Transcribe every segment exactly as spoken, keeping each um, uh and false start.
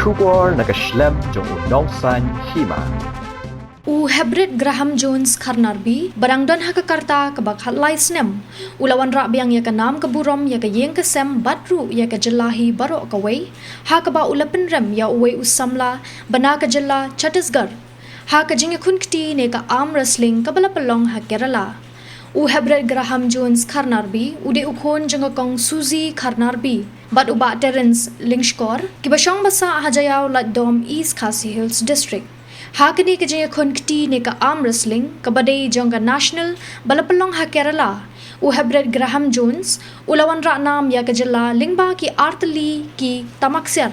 Khubor na ka shlem jong u Nongsaiñ Hima. U Hebred Graham Jones Kharnarbi, ba dang don ha ka karta kaba khatlai snem, u la wanrah biang ïa ka nam ka burom ïa ka ïing ka sem bad ruh ïa ka jylla hi baroh kawei, ha kaba u la pynrem ïa uwei u samla ba na ka jylla Chhattisgarh ha ka jingïakhun kti ne ka arm wrestling kaba la pynlong ha Kerala. U Hebred Graham Jones Kharnarbi u dei u khun jong ka Kong Susie Kharnarbi bad u Bah Terence Lyngskor, kiba shong ba sah ha Jaïaw Laitdom, East Khasi Hills District. Ha kane ka jingïakhun kti ne ka arm wrestling kaba dei jong ka national ba la pynlong ha Kerala, u Hebred Graham Jones u la wanrah nam ïa ka jylla lyngba ki artylli ki tamaksiar,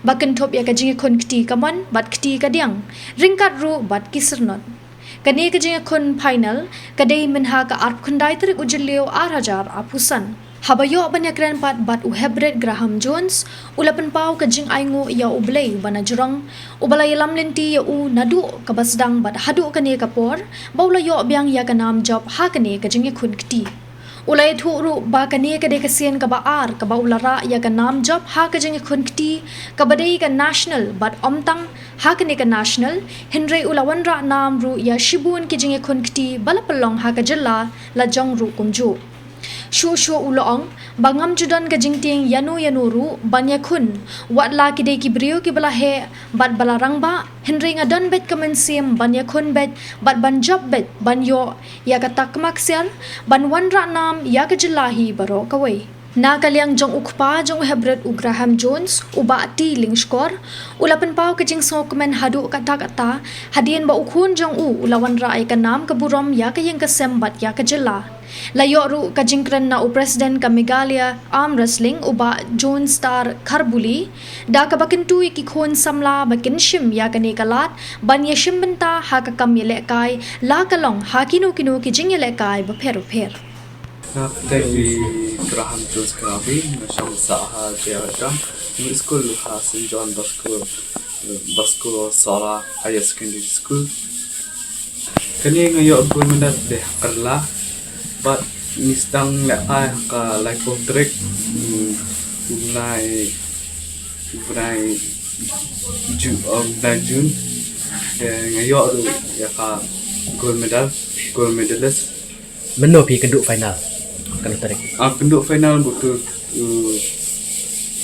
ba kynthup ïa ka jingïakhun kti kamon bad kti kadiang, ryngkat ruh bad ki syrnod. Kane ka jingïakhun final ka dei mynha ka arphew khyndai tarik u Jylliew ar hajar arphew san. Haba ïoh ban ïakren pat bad u Hebred Graham Jones, u la pynpaw ka jingainguh ïa U Blei uba na jrong, uba la ïalam lynti ïa u naduh kaba sdang bad haduh kane ka por, ba u la ïoh biang ïa ka nam jop ha kane ka jingïakhun kti. U la ïathuh ruh ba kane ka dei ka sien kaba ar kaba u la rah ïa ka nam jop ha ka jingïakhun kti kaba dei ka national bad ym tang ha kane ka national, hynrei u la wanrah nam ruh ïa shibun ki jingïakhun kti ba la pynlong ha ka jylla la jong ruh kumjuh. Shuh shuh u la ong ba ngam ju don ka jingtieng ïano ïano ruh ban ïakhun, wat la ki dei ki briew kiba la heh bad ba la rangbah, hynrei nga don beit ka mynsiem ban ïakhun beit bad ban jop beit ban ïoh ïa ka takma ksiar ban wanrah nam ïa ka jylla hi baroh kawei. Na ka liang jong u kpa jong u Hebred u Graham Jones, u Bah T Lyngskor, u la pynpaw ka jingsngewkmen haduh katta katta hadien ba u khun jong u u la wanrah ïa ka nam ka burom ïa ka ïing ka sem bad ïa ka jylla. La ïoh ruh ka jingkren na u President ka Meghalaya Arm Wrestling, u Bah John Star Kharbuli, da kaba kyntu ïa ki khun samla ba kin shim ïa kane ka lad ban ïashim bynta ha ka kam ïalehkai, la ka long ha kino kino ki jingïalehkai bapher bapher. Nga kyrteng i Graham Jones Kharnarbi, nga shong sah ha Jaïaw Laitdom, nga skul ha Saint John Bosco, Bosco Sohra Higher Secondary School. Kane nga ïoh gold medal dei ha Kerala, bad ngi sdang lehkai ha ka laiphew tarik, mm, u bnai, u bnai Ju-, um, bnai June. Te nga ïoh ruh ïa ka gold medal, gold medalist. Mynno phi kynduh final? Kano tarik? Ah, kynduh final bad uto, uh,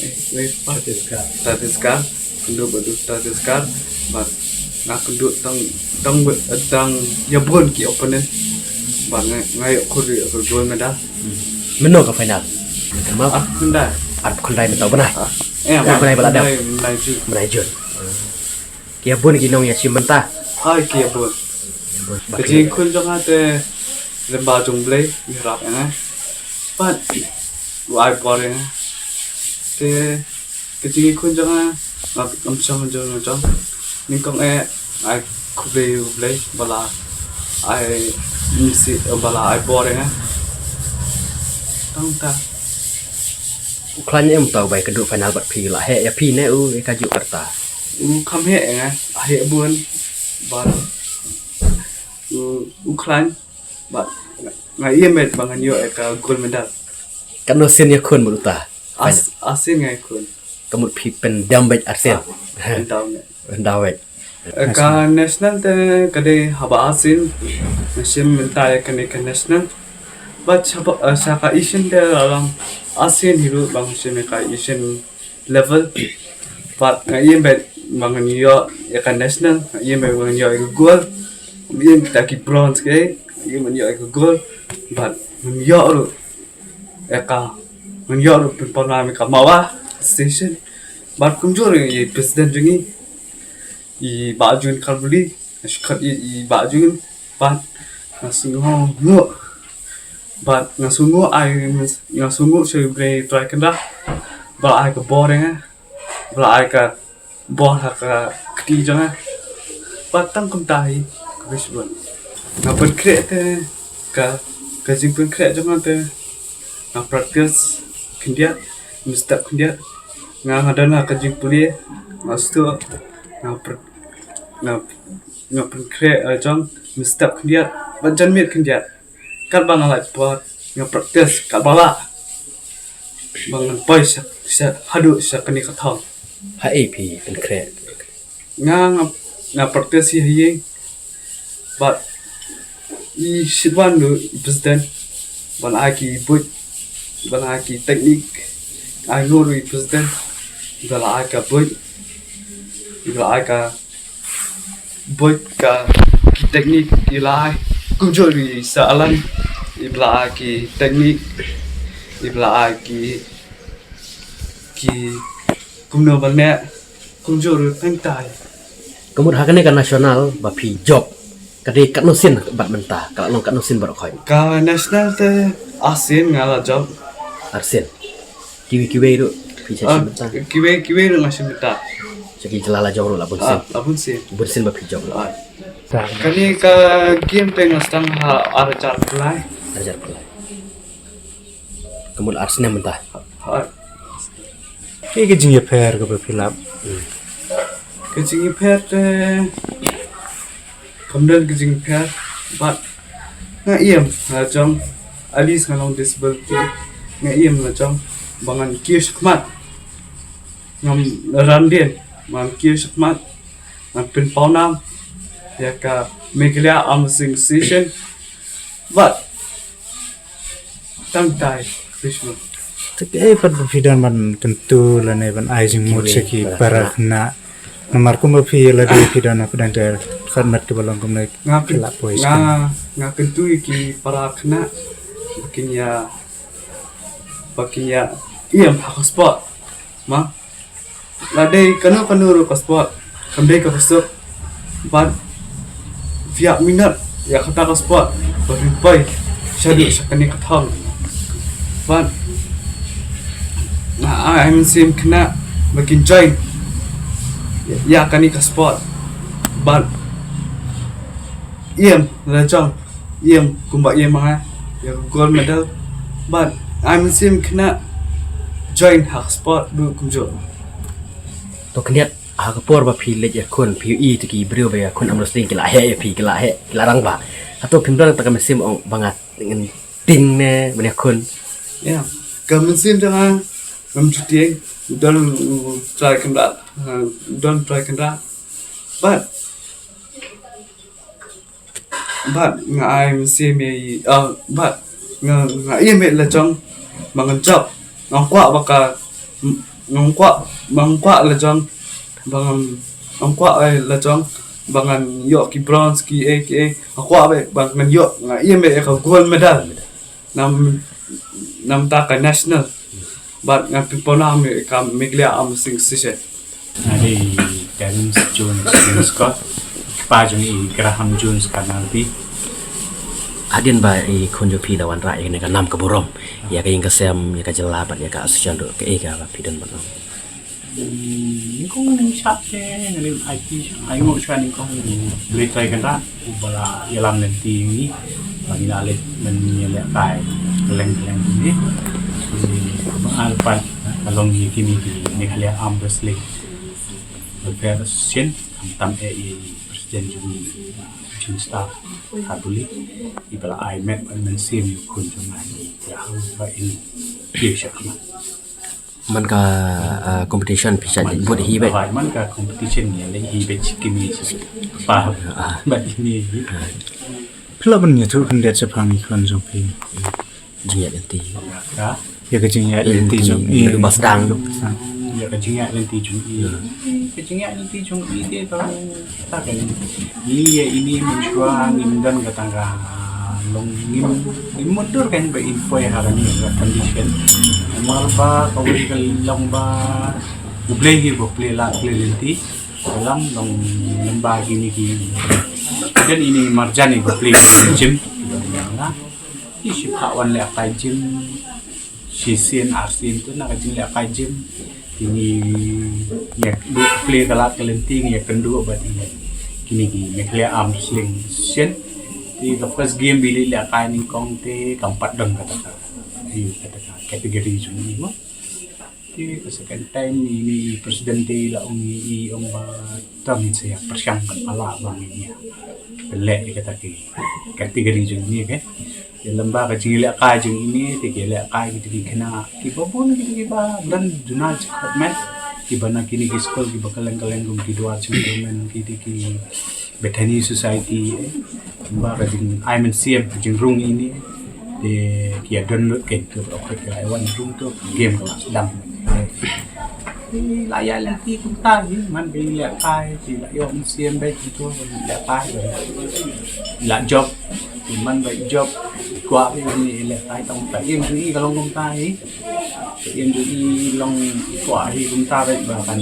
eh, wei pa? Chhattisgarh. Chhattisgarh. Kynduh bad uto Chhattisgarh. Bad nga kynduh tang, tang, tang ïa bun ki opponent. Bad nga, nga ïoh khur ïa ka gold medal. Hmm. Mynno ka final? Arphew khyndai. Arphew khyndai mynta u bnai. Ah, eh, arphew khyndai ba la dep. Bnai, bnai June. Bnai June. Ki ïa bun ki nongïashim bynta. Hooid, ki ïa bun. Ki ïa bun. Ka jingïakhun jong nga te lyngba jong U Blei, ngi ïarap ïa nga. Bad u ai bor ïa nga. Te ka jingïakhun jong nga, nga ym shong jong nga jong. Nyngkong eh, ai khublei U Blei ba la ai mynsiem, ba la ai bor ïa nga. Tang ta. U khlaiñ em uta uba ïakynduh final bad phi, la heh ïa phi ne u ïa kajuh ka rta? U kham heh ïa nga, heh bun. Bad u, u khlaiñ, bad nga, nga im beit ba ngan ïoh ïa ka gold medal. Katno sien ïakhun mut uta? As, arsien nga ïakhun. Ka mut phi pyndam beit arsien? Ah, pyndam beit. Pyndam beit. Eh, ka national te ka dei haba arsien nga shim bynta ïa kane ka national. Bad sha ba, eh, sha ka Asian te la long arsien hi ruh ba nga shim ïa ka Asian level. Bad nga im beit ba ngan ïoh ïa ka national, nga im beit ba ngan ïoh ïa ka gold. Nga im kita ki bronze ki, nga im ban ïoh ïa ka gold. Bad ngan ïoh ruh ïa ka, ngan ïoh ruh pynpaw nam ïa ka Mawa Station. Bad kumjuh ruh ïa i president jong ngi, i Bah Jun Kharbuli, nga sngewkhot ïa i Bah Jun, bad nga sngewnguh, bad nga sngewnguh ai, nga sngewnguh sha U Blei Trai Kynrad, ba la ai ka bor ïa nga, ba la ai ka bor ha ka kti jong nga. Bad tang kumta hi, khublei shibun. Nga pynkhreh te, ka, ka jingpynkhreh jong nga te, nga practice khyndiat, mynstep khyndiat. Nga, nga don ha ka jingpule, nga sdang, nga pr-, nga, nga pynkhreh, eh, jong, mynstep khyndiat, bad janmiet khyndiat. Katba nga lait por, nga practice katba lah. Ba ngan poi sha, sha, haduh sha kane ka thong. Ha ei phi pynkhreh? Nga nga nga practice hi hi. But i shit wan lu i president. Ban ai ki buit, ban ai ki technique. Ai ngur i president. Ban ai ka buit, ban ai ka buit ka ki technique i la ai. Kumjuh i sa alam i la ai ki technique, i la ai ki ki kumno ban ne kumjuh ruh tang tai. Ka mut ha kane ka national ba phi jop ka dei katno sien bad mynta, ka la long katno sien bad khoi? Ka national te arsien nga la jop. Arsien. Kiwei kiwei ruh phi sa shim mynta? Kiwei kiwei ruh nga shim mynta. Sa ki jylla la jop ruh la bun sien. Ah, la bun sien. Bun sien ba phi jop ruh. Ah. Kane ka game te nga sdang ha ar hajar khyndai. Ar hajar khyndai. Ka mut ar snem mynta. Hooid. Kaei ka jingïapher kaba phi lap? Ka jingïapher te kam don ka jingïapher, but nga ïam la jong, at least nga long disability, nga ïam la jong ba ngan kiew shakhmat. Ngam ran dien, ba ngan kiew shakhmat, ngan pynpaw nam ïa ka Meghalaya Arm Wrestling Association. But tang tai, Krishna. Te kaei pat ba phi don ban kyntu lane ban ai jingmut sha ki para khynnah? Namar kumba phi ïa lade phi don ha pdeng te khatmat kaba long kumne. Nga kyntu ïa ki para khynnah ba kin ïa, ba kin ïa ïam ha ka sport. Ma la dei kano kano ruh ka sport, kam dei kaba suk. Bad phi ïa minot ïa kata ka sport ba phi poi shaduh sha kane ka thong. Bad nga ai mynsiem khynnah ba kin join ïa kane ka sport. Bad ïam la jong, ïam kumba ïam nga ïa ka gold medal. Bad ai mynsiem khynnah join ha ka sport ruh kumjuh. To khyndiat ha ka por ba phi leit ïakhun, phi ïohi te ki briew ba ïakhun arm wrestling ki la heh ïa phi, ki la heh, ki la rangbah. Hato phim don kata ka mynsiem ong ba nga tieng ne ban ïakhun? Ïa, ka mynsiem jong nga ngam ju tieng, don trai kynrad, don trai kynrad. Bad Bad nga ai mynsiem ïa i, ah, bad nga, nga ïa met la jong ba ngan jop. Ngam kwah ba ka, ngam kwah, ngam kwah la jong ba ngan, ngam kwah, eh, la jong ba ngan ïoh ki bronze ki ei ki ei. Nga kwah ba, ba ngan ïoh, nga ïa met ïa ka gold medal. Nam, nam ta ka national. Bad ngan pynpaw nam ïa ka Meghalaya Arm Wrestling Association. Nga dei Terence Jones Jones Scott, pa jong i Graham Jones Kanalpi. Hadien ba i khun jong phi da wanrah ïa kane ka nam ka burom ïa ka ïing ka sem, ïa ka jylla bad ïa ka association ruh, kaei kaba phi don ban ong? Hmm, nyngkong nyngkong te nga nym ai ti, ai nguh shuwa nyngkong, Blei Trai Kynrad uba la ïalam lynti ïa ngi ba ngi la leit ban ïalehkai kylleng kylleng ngi. Ba nga la pat ka long ïa kine ki Meghalaya Arm Wrestling Welfare Association, khamtam eh ïa i president jong ngi, Jim Star Khatbuli, iba la ai met bad mynsiem ïa u khun jong nga, i Graham, ba in kiew shakhmat. Man ka, ah, competition phi shah leit bud hi beit? Hooid, man ka competition ngi leit hi beit, kine shi pa. Ah. Bad kine hi. Phi lah ban ïathuh khyndiat shaphang i khun jong phi? Jingïaid lynti. Ka? Ïa ka jingïaid lynti jong i. Ba sdang. Ïa ka jingïaid lynti jong i. Ka jingïaid lynti jong i te tang Ta ka ni, ïa ini mynshuwa ngim don kata ka long, ngim, ngim mutdur kan ba in poi ha kane ka condition. Namar ba kawei ka long ba U Blei hi ba plie lad plie lynti. Ka long long lem ba kine ki, don ini marjan hi ba plie gym. Ki shiphew wan lehkai gym. Shisien arsien te na ka jinglehkai gym. Kine ngi ïa plie ka lad ka lynti, ngi ïakynduh bad kine ki Meghalaya Arm Wrestling Association. Te ka first game ba i lehkai nyngkong te kam pat don kata ka, ïa kata ka category jong ngi mo. Te ka second time i, i president te i la ong, i ong ba to ngin sa ïa pyrshang, kan pala ba ngin ïa pynleh ïa kata ki category jong ngi, okay. Te lem ba ka jinglehkai jong ini te ki lehkai kita ki khynnah kiba bun, kita kiba don duna jingkyrmen. kiba na kine ki skul kiba kylleng kylleng kum ki Dwar Children, kine ki Bethany Society, eh, ba ka jing ai mynsiem ka jingrung ine. Te ki ïa don lut kein, to ba ki la wan rung to game ka la sdang. Te la ïa leh ki kumta hi, man ba i lehkai, ki la ïoh mynsiem ba ki to ba i lehkai ba i la job. Te man ba i job, kwah ba i lehkai tang ba im jong i ka long kumta hi. Ba im jong i long, i kwah hi kumta ba i ba kan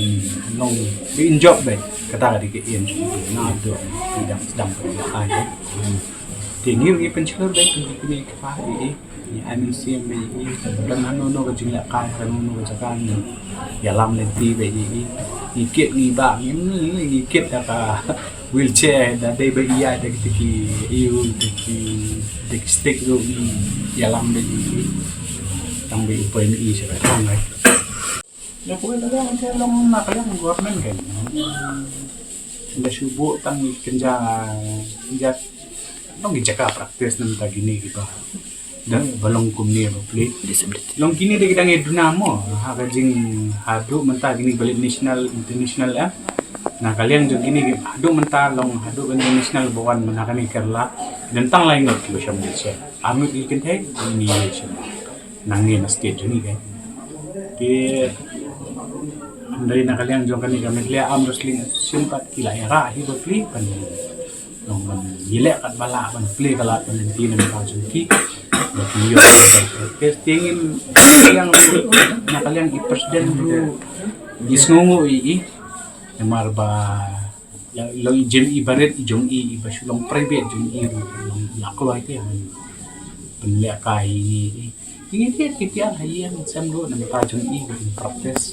long ba in job ba. Kata ka dei ka im jong i, na to i dang sdang ba i lehkai. Te ngi ruh ngi pynshlur beit kum kine ki kpa, i, i, i ai mynsiem beit, i, i, don hano hano ka jinglehkai, hano hano ka jaka ngi ïalam lynti beit, i, i, ngi kit ngi bah, ngi, ngi, ngi kit da ka wheelchair, da dei ba ïa da ki, ki, i, da ki, da ki stick ruh ngi ïalam beit, i, i. Tang beit u poi ma i sha ka thong, eh. Ïa, poi la ka long na ka liang government kan. Ynda shu buh tang kynja, kynja long ki jaka practice na mynta kine kiba, da ba long kumne ba plie. Long kine da ki dang ïa duna mo, ha ka jing haduh mynta kine ba leit national, international, eh. Na ka liang jong kine haduh mynta long haduh ka international ba wan mynta kane Kerala. Don tang lai ngut kiba shong Malaysia. Ar ngut ki kynthei, kine ïa shong nangne na state jong ngi kan. Te hynrei na ka liang jong kane ka Meghalaya Arm Wrestling Association pat ki la ïarap hi ba plie ban long ban ïaleh katba lah ban plie ka lad ban lynti na ka jong ki. Ba ki ïoh ka te te ngin liang ruh na ka liang i president ruh i sngewnguh i i. Namar ba ïa long i jem i barit i jong i, i ba shu long private jong i ruh long ïa kloi te ban pynlehkai i. Ngi thied ki tiar ha ïing sem ruh na ka jong i ba practice.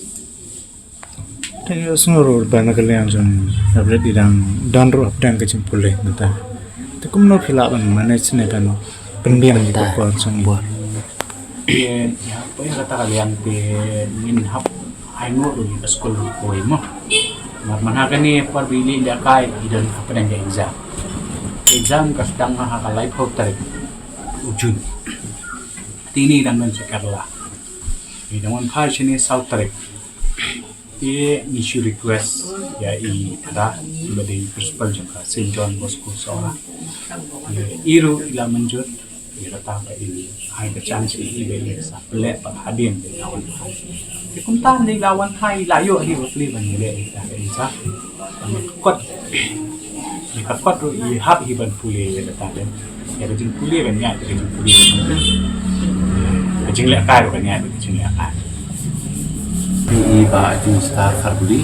Te ïa sngew ruh ba na ka liang jong i, ïa ba dei dang don ruh hapdeng ka jingpule mynta. Te kumno phi lah ban manage ne ban pynbiang ïa ka por jong i? Ïa, ïa, poi kata ka liang te ngin hap ai nguh ruh ïa ka skul ruh poi mo. Namar mynta kane por ba i leit lehkai i don hapdeng ka exam. Exam ka sdang ha ka laiphew tarik u Jun. Te ine i dang don sha Kerala. I dang wan phai shane saw tarik. Te ngi shu request ïa i Thada, iba dei principal jong ka Saint John Bosco Sohra. Ïa i ruh i la mynjur, ïa kata ka i ai ka chance ïa i ba i sa pynleh pat hadien ba i la wan phai. Te kumta hynrei i la wan phai i la ïoh hi ba plie ban ïaleh ïa ka exam. Ka kot. Ïa ka kot ruh i hap hi ban pule ïa kata de. Ïa ka jingpule kan ïaid ïa ka jingpule. Ka jinglehkai ruh kan ïaid ïa ka jinglehkai. I Bah Jungstar Kharbuli,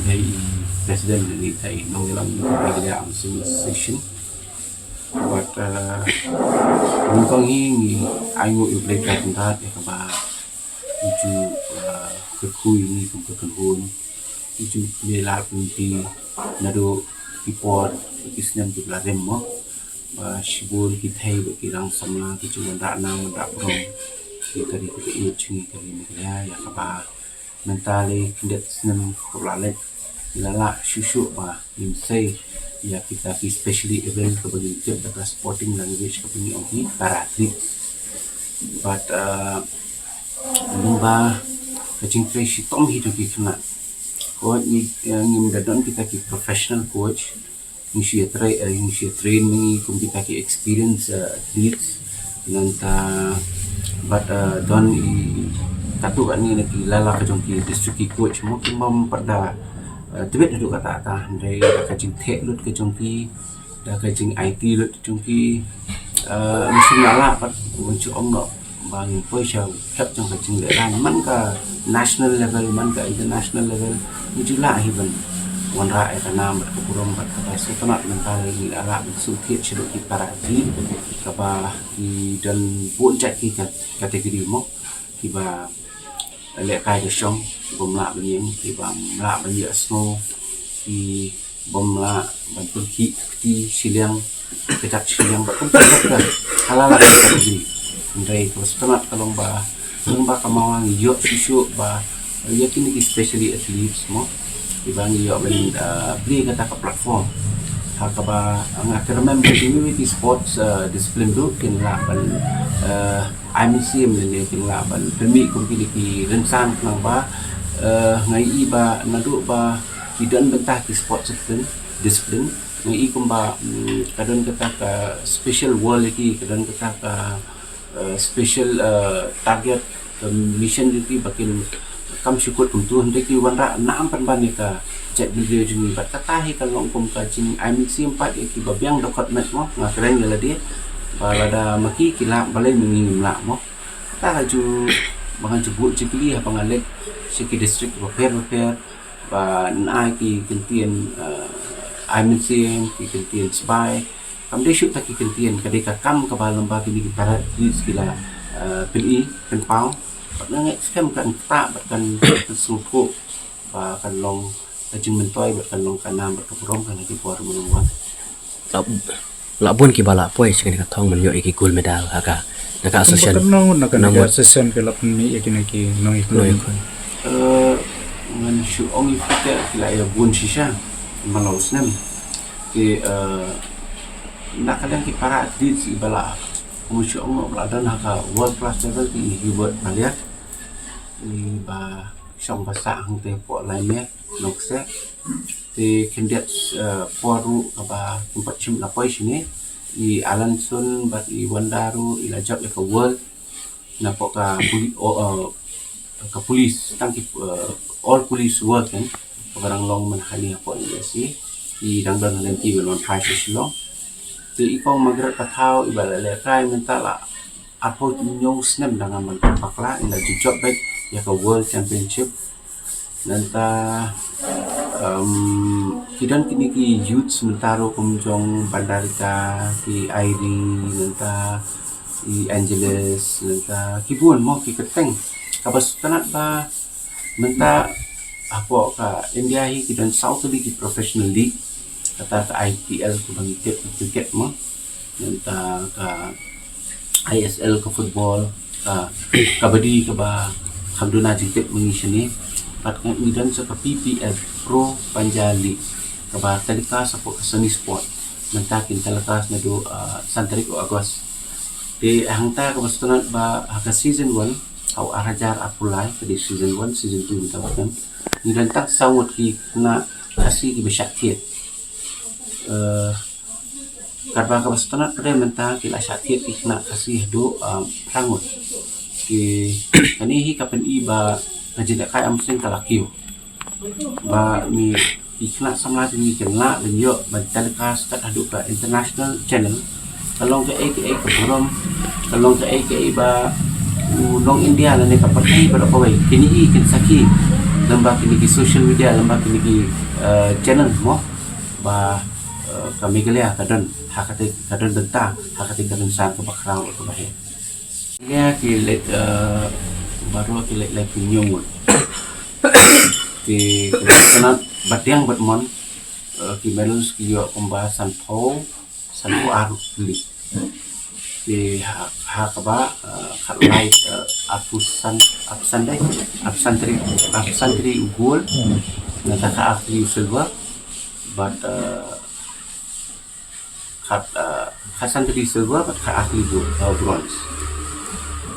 dei i president lane dei i nongïalam jong ka Meghalaya Arm Wrestling Association. Bad, uh, nyngkong hi ngi ai nguh ïa U Blei ka jingthait ïa kaba u ju, uh, kyrkhu ïa ngi kum ka kynhun. U ju plie lad lynti naduh ki por ki snem kiba la rim mo. Ba shibun ki thei bad ki rang samla ki ju wanrah nam wanrah burom ïa ka ri ka ïeit jong ngi ka ri Meghalaya ïa kaba mynta lei khyndiat snem kaba la leit ngi la lah shuh shuh ba ngin sei ïa kita ki specially abled kaba ngi tip da ka sporting language kaba ngi ong ki para athletes. Bad, uh, lyngba ka jingtrei shitom hi jong ki khynnah. Coach ngi, eh, ngim da don kita ki professional coach. Ngi shu ïa train, eh, ngi shu ïa train ngi kum kita ki experience, eh, athletes. Nangta bad, eh, don i katto katne na ki lala ka jong ki district ki coach mo kim bam pat da, eh, tbit haduh katta katta hynrei da ka jingtheh lut ka jong ki, da ka jingaiti lut jong ki, eh, ngim shym la lah pat, ngim shu ong noh ba ngin poi sha u khep jong ka jinglehrain man ka national level man ka international level, ngi ju lah hi ban wanrah ïa ka nam bad ka burom bad kaba sngewtynnat mynta lei ngi la lah ban sngewthuh shaduh ki para athlete kaba ki don bun jait ki kat-, category mo, kiba lehkai da shong, ki bym lah ban ïeng, ki bym lah ban ïohsngew, ki bym lah ban pynkhih kti shiliang, kjat shiliang bad kumta kumta. Hala la ka jingkyrkhu. Hynrei kaba sngewtynnat ka long ba, long ba ka mawang ïoh shuh shuh ba ïa kine ki specially athletes mo, kiba ngi ïoh ban, uh, plie kata ka platform. Ha kaba nga kyrmen ba kine ki sports, uh, discipline ruh kin lah ban, uh, ai mynsiem lane kin lah ban pynmih kum kine ki rynsan khnang ba Uh, nga ïohi ba naduh ba ki don bynta ki sport discipline, discipline, nga ïohi kumba, mm, ka don kata ka special world ïa ki, ka don kata ka, uh, special, uh, target, ka mission ïa ki ba kin kam shu kut kumtu, hynrei ki wanrah nam pynban ïa ka jaitbynriew jong ngi. Bad kata hi ka long kum ka jingai mynsiem pat ïa ki ba biang dkhot met mo, nga kren ïa lade ba lada ma ki ki lah, balei ma ngi ngim lah mo. Kata ka ju ba ngan ju buh jingkylli haba nga leit sha ki district bapher bapher, ba nai ki kyntien, uh, ai mynsiem, ki kyntien sbai. Kam dei shuh ta ki kyntien, ka dei ka kam kaba lem bad kine ki para athletes ki la, uh, pyni, pynpaw. Bad nga ngeit skhem kan ktah bad kan, kan sngewthuh ba kan long ka jingmyntoi bad kan long ka nam bad ka burom ha kine ki por ban wan. La, la bun kiba la poi sha kane ka thong ban ïoh ïa ki gold medal ha ka, na ka association. Ka nong na ka nong association ka la pynmih ïa kine ki nongïakhun. Nongïakhun. Eh, ngan shu ong ïa phi te ki la ïa bun shisha man la u snem. Ki, eh, na ka liang ki para athletes kiba la, ngan shu ong ba la don ha ka world class level, ki Hubert Paliat, kiba shong ba sah hangte hapoh Laimeh, Nongkseh. Te khyndiat, eh, por ruh kaba kim pat shym la poi shane, i Alanson bad i Wanda ruh i la jop ïa ka world napoh ka puli-, o, eh, ka police, tang ki, eh, all police world kan, kaba dang long mynhane hapoh U S A. I dang don ha lynti ban wan phai sha Shillong. Te i kong Margaret Pathaw iba la lehkai mynta la arphew hynñiew snem da nga man bakla, i la ju jop beit ïa ka world championship. Nangta, um, ki don kine ki youths mynta ruh kum jong Bandarika, ki Irene, nangta i Angeles, nangta ki bun mo, ki kyrteng. Kaba sngewtynnat ba mynta hapoh ka India hi ki don saw tylli ki professional league, kata ka I P L kaba ngi tip ka cricket mo, nangta ka I S L ka football, ka kabaddi kaba kham duna jingtip ma ngi shane. Bad ngi don sa ka P P L, Pro Panja League, kaba telecast hapoh ka Sony Sport. Mynta kin telecast naduh, ah, san tarik u August. Te hangta kaba sngewtynnat ba ha ka season one, ha u ar hajar arphew lai, ka dei season one, season two mynta ba kan, ngi don tang saw ngut ki khynnah Khasi kiba shah thied. Eh, katba kaba sngewtynnat pat mynta ki la shah thied ki khynnah Khasi haduh, ah, phra ngut. Ki, kane hi ka pyni ba ka jinglehkai arm wrestling ka la kiew. Ba ngi, ki khynnah samla jong ngi kin lah ban ïoh ban telecast kat haduh ka international channel. Ka long kaei kaei ka burom, ka long kaei kaei ba u nong India lane ka pyrthei baroh kawei kin ïohi, kin sakhi lyngba kine ki social media, lyngba kine ki, eh, channel mo, ba, eh, ka Meghalaya ka don ha kata, ka don bynta ha kata ka rynsan kaba khraw kaba heh. Ïa ki leit, eh, baroh ki leit laiphew hynñiew ngut. Ki, ki leit, kane bad ïa bad mon, eh, ki medals ki ïoh kumba sanphew, sanphew ar tylli. Ki ha, ha kaba, eh, khatlai, eh, arphew san, arphew san dei, arphew san tylli, arphew san tylli u gold, nangta khatar tylli u silver, bad, eh, khat, eh, khatsan tylli silver bad khatar tylli gold, eh, bronze.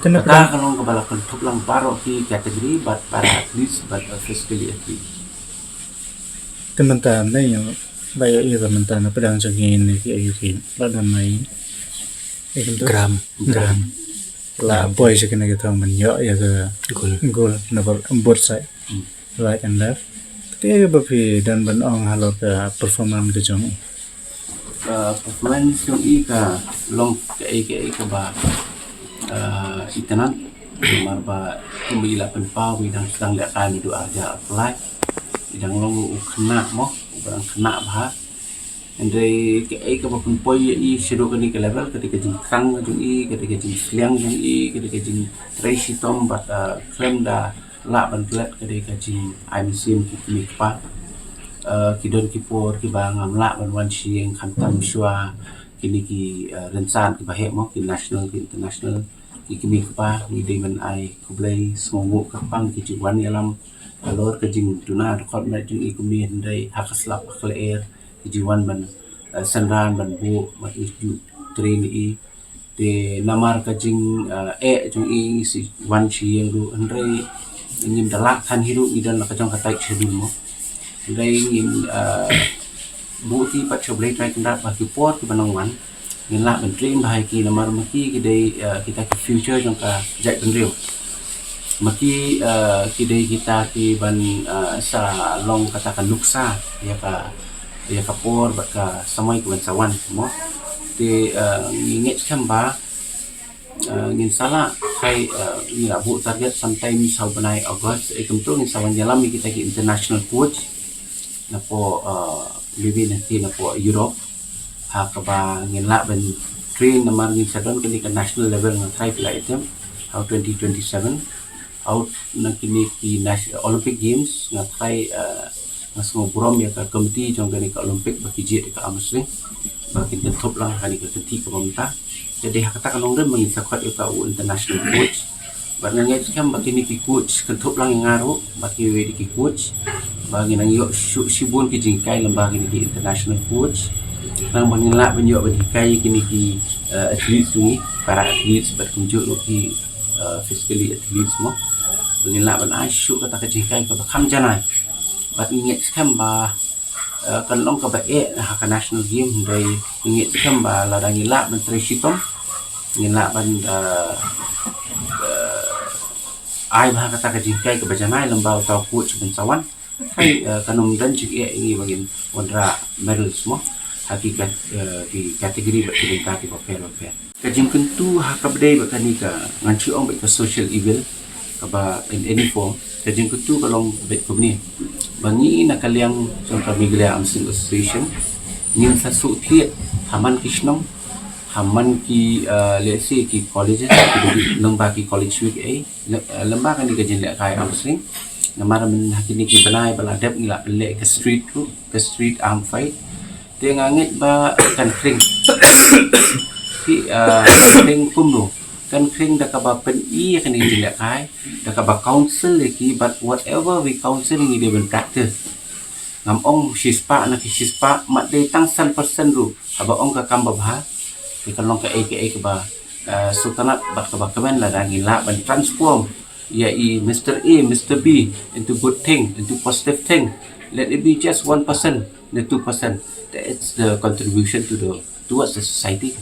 Te na kata pdeng ka long kaba la kynthup lang baroh ki category bad para athlete bad, eh, physically athlete. Te mynta ne ïa ba ïa ïa mynta na pdeng jong ngi ne ki ïa ki la don na i, ïa ki gram. Gram. La poi sha kine ki thong ban ïoh ïa ka gold. Gold na both side. Hmm. Right and left. Te ba phi don ban ong halor ka performance ka jong i? Ka performance jong i ka long kaei kaei kaba, eh, itynnad. Namar ba kumba i la pynpaw ba i dang sdang lehkai naduh ar hajar arphew lai. I dang long u khynnah mo, u ba dang khynnah bha. Hynrei kaei kaba pynpoi ïa i shaduh kane ka level ka dei ka jingthrang jong i, ka dei ka jingsliang jong i, ka dei ka jingtrei shitom bad, eh, khlem da lah ban klet ka dei ka jingai mynsiem ki kmie kpa. Eh, ki don ki por kiba ngam lah ban wan sha ïing khamtam shuwa kine ki, eh, rynsan kiba heh mo, ki national, ki international, ki kmie kpa, ngi dei ban ai khublei sngewnguh kyrpang ki jingwan ïalam halor ka jingduna dkhot met jong i kumne, hynrei ha ka slap ha ka lyer ki jingwan ban, eh, synran ban buh bad i ju train i. Te namar ka jing, eh, eh jong i, ngi sa wan sha ïing ruh, hynrei Ngim da lah than hi ruh ngi don la ka jong ka tight schedule mo. Hynrei ngin, ah, buh ïa ki pat sha U Blei Trai Kynrad ba ki por kiba nang wan ngin lah ban train bha ïa ki namar ma ki ki dei, ah, kita ki future jong ka jaitbynriew. Ma ki, ah, ki dei kita kiban, ah, sa long kata ka nuksa ïa ka, ïa ka por bad ka samoi kaban sa wan mo. Te, ah, ngi ngeit skhem ba, ah, ngin sa lah, hynrei, ah, ngi la buh target sometime sa u bnai August, eh, kumto ngin sa wan ïalam ïa kita ki international coach napoh, ah, maybe nangne napoh Europe, ha kaba ngin lah ban train namar ngin sa don kane ka national level. Nga tharai phi la ïathuh ha u twenty twenty-seven, ha u na kine ki nas-, Olympic Games, nga tharai, ah, nga sngew burom ïa ka committee jong kane ka Olympic ba ki jied ïa ka arm wrestling ba kin kynthup lang ha kane ka kynti kaba mynta. Te dei ha kata ka nongrim ba ngin sa khot ïa uta u international coach. Bad nga ngeit skhem ba kine ki coach kynthup lang ïa nga ruh bad kiwei de ki coach ba ngin nang ïoh shu-, shibun ki jinghikai lyngba kine ki international coach. Khnang ba ngin lah ban ïoh ban hikai ïa kine ki, eh, athletes jong ngi, para athletes bad kumjuh ruh ki, eh, physically athletes mo. Ba ngin lah ban ai shuh kata ka jinghikai kaba kham janai. Bad ngi ngeit skhem ba, eh, kan long kaba eh ha ka national game, hynrei ngi ngeit skhem ba lada ngi lah ban trei shitom, ngi lah ban, eh, eh, ai bha kata ka jinghikai kaba janai lyngba uta u coach ban sa wan. Hynrei, eh, kan ym don jingeh ïa ngi ba ngin wanrah medals mo ha ki kat-, eh, ki category bad ki bynta kiba pher bapher. Ka jingkyntu ha kaba dei bad kane ka, ngan shu ong bad ka social evil kaba in any form, ka jingkyntu ka long bad kumne. Ba ngi na ka liang jong ka Meghalaya Arm Wrestling Association ngin sa shu thied ha man ki shnong, ha man ki, eh, let's say ki colleges, ki dei lyngba ki college week, eh, lem-, eh, lyngba kane ka jinglehkai arm wrestling. Namar mynta ha kine ki bnai ba la dep ngi la pynleh ka street ruh, ka street arm fight. Te nga ngeit ba kan khring. Ki, ah, kan khring kumno? Kan khring da kaba pyni ïa kane ka jinglehkai, da kaba counsel ïa ki, but whatever we counsel ngi dei ban practice. Ngam ong shispah na ki shispah, mat dei tang san percent ruh haba ong ka kam babha, te kan long kaei kaei kaba, ah, sngewtynnat bad kaba kmen lada ngi lah ban transform ïa i Mister A, Mister B into good thing, into positive thing. Let it be just one percent ne two percent. That's the contribution to the, towards the society.